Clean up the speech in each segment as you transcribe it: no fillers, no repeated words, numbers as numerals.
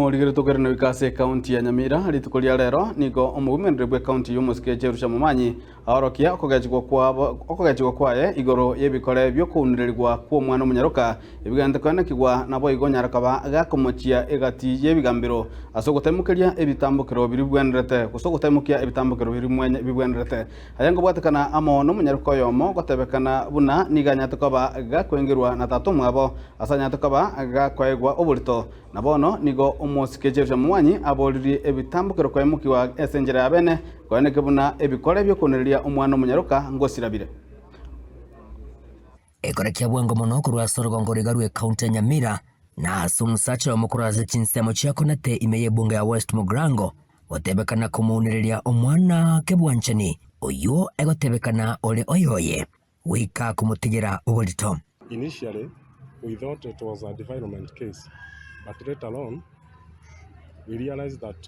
Morigereria tokerane goika ase ekaunti ya Nyamira rituko ria rero nigo omogumereri bw'ekaunti y'omosike Jerusha Momanyi aorokia okogechigwa kwabo okogechigwa kwaye igoro y'ebikore bi'okounererigwa kw'omwana omonyaroka ebigenderete koenekigwa naboigo nyarokoba gakomochia egati y'ebigambero ase ogotaimokeria ebitambokero biria bibwenerete gose ogotaimokia ebitambokero biria bibwenerete Aya nkobwatekana amo nomonyaroka oyomo gotebekana buna nigo anyarete koba gakoengerwa na tata omwabo, ase anyarete koba gakoegwa oborito. Na bono nigo omosike Jerusha Momanyi aboririe ebitambokero koimokiwa ase enchera ya bene, koeneke buna ebikore bi'okonereria omwana omonyaroka ngosira bire. Ekora kia bwango mono korwa ase orogongo roiga rw'ecounty ya Nyamira, na ase omosacha oyomo korwa ase chinsemo chia Konate ime y'ebunge ya West Mugirango, gotebekana komounereria omwana kebwanchani, oyio egotebekana ore oyoye, goika komotigera oborito. Initially we thought it was a defilement case but later on we realized that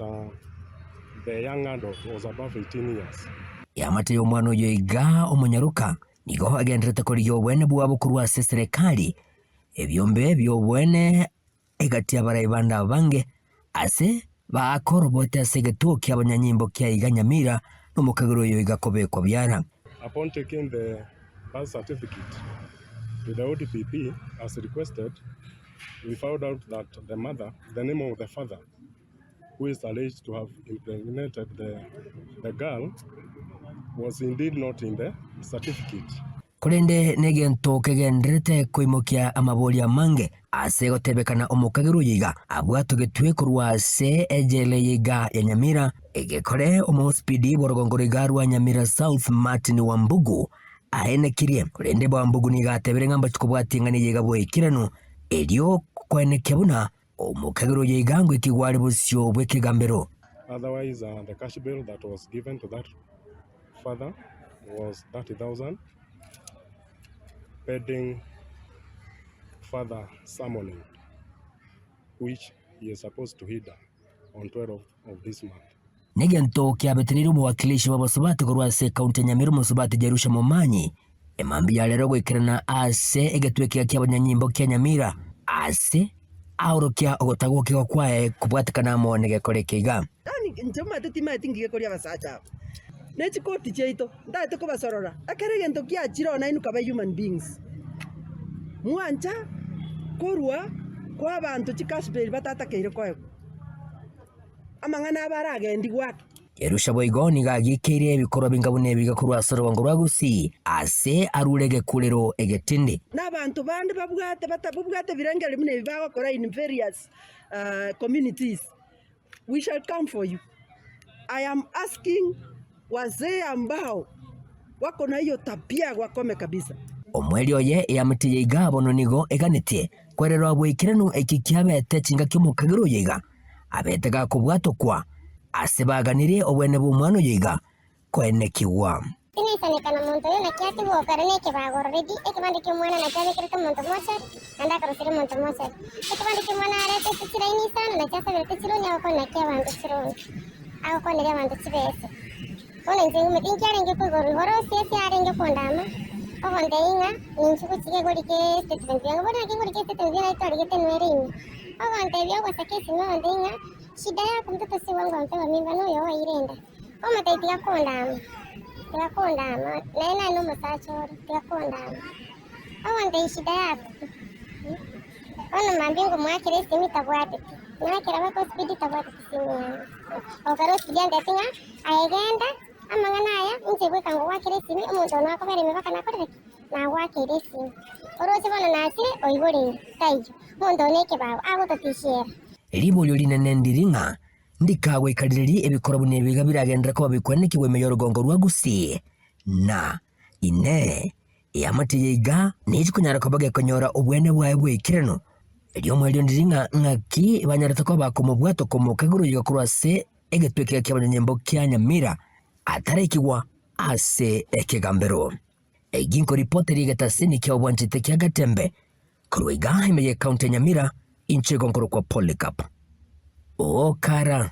the young adult was above 18 years. Eamate y'omwana oyo iga omonyaroka nigo agenderete korigia obwene bwabo korwa ase eserekari, ebiombe bi'obwene egati y'abarai bande abange, ase baakorobote ase egetuo ki'abanyanyimbo kia iga Nyamira, na omokegiro oyo iga kobekwa biara. Upon taking the birth certificate to the ODPP as requested, we found out that the mother, the name of the father who is alleged to have impregnated the, the girl was indeed not in the certificate. Korende negento kegendererete koimokia amaborio amange ase gotebekana omokagerwa oyo iga abwatogetwe korwa ase ejela eye iga ya Nyamira, egekore omospidi bw'orogongo roiga rwa Nyamira South Martin Wambugu aenekirie. Korende Wambugu nigo atebire ng'a mbachi kobwatia eng'ana eye iga boikeranu erio koenekia buna omokagerwa oyo iga ngoikigwa are bosio bw'ekegambero. Otherwise the cash bail that was given to that father was 30,000 pending further summoning which he is supposed to heed on 12 of this month. Negento kiabetereire omowakilishi bw'abasubati korwa ase ekaunti ya Nyamira omosubati Jerusha Momanyi emambia ya rero goikerana ase egetwe ekiya ki'abanyanyimbo kia Nyamira ase aorokia ogotagokigwa kwaye kobwatekana amo negekora eke iga. Yaani inche omanyete timanyeti ngige koria abasacha aba, ne chikoti chiaito, ntagete kobasorora, ekero egento kiachire oo nainwe kabe human beings. Mwancha korwa kwa abanto chicash bail batatakeire koegwa, amang'ana abo aragendigwe ake. Yerusha boigo nigo agiikeire ebikorwa binga buna ebi korwa ase orogongo rwa Gusii, ase arure egekurero egetindi. Na abanto bande babwate batabwate ebirengererio buna ebi bagokora in various communities. We shall come for you. I am asking wazee ambao wako na hiyo tabia wakome kabisa. Omoerio oye eamate eye iga bono nigo eganetie kwererwa boikeranu eki kiabete chingaki omokagera oyo iga abete gakobwatokwa ase baganirie obwene bw'omwana oyo iga koenekigwa. Tinaisaneka nomonto oyo, naki atigwe okare nekebago already, ekebande ki'omwana nakio abekerete omonto mochari, naende akaroseria omonto mochari. Ekebande ki'omwana aretete chiraini isano, nakio asaberete chironi agokwana naki abanto chironi, agokwaneria abanto chibese. Bono inche ngumete inki arenge koigorwa igoro ase ase arenge kondama, ogontebia ng'a ninche gochia gorika estatement yango, bono naki ngorika estatement naye twarigete enwere ime. Ogontebia ogosaka esime ogontebia ng'a shida yako mtoto si wangu ampewa mimba noyo oeire enda. Omotebi, Tiga kondama, tiga kondama, naye naye nomosacha ore, tiga kondama. Ogontebia shida yako, bono mambia ngomoakera esimi tabwateti, nakera mpaka osipidi tabwateti simu yane. Okare osipidi antebeti ng'a aye genda, amang'ana aya inche bweka ngogoakera esimi, omonto one akobera emebaka nakorire ki? Nagoakeire esimi. Oroche bono nasire oigoreire, taiyo. Omonto one ekebago, agototishera. Riborio rinene ndiri ng'a Ndikagoikarirerie ebikoro buna ebi iga biragenderere koba bikwenekigwa ime y'orogongo rwa Gusii, na, Inee, eamate eye iga nechi konyara koba gekonyora obwene bwaye bw'ekereno? Erio omoerio ndiri ng'a ng'aki banyarete koba bakomobwata okomoka igoro iga korwa ase egetwe ekiya ki'abanyanyimbo kia Nyamira ataraikigwa ase ekegambero. Eki nkoripoteria egetasini kia obwanchete kia Gatembe Korwa iga ime y'ecounty ya Nyamira, inche igo nkorokwa Polycarp Okara.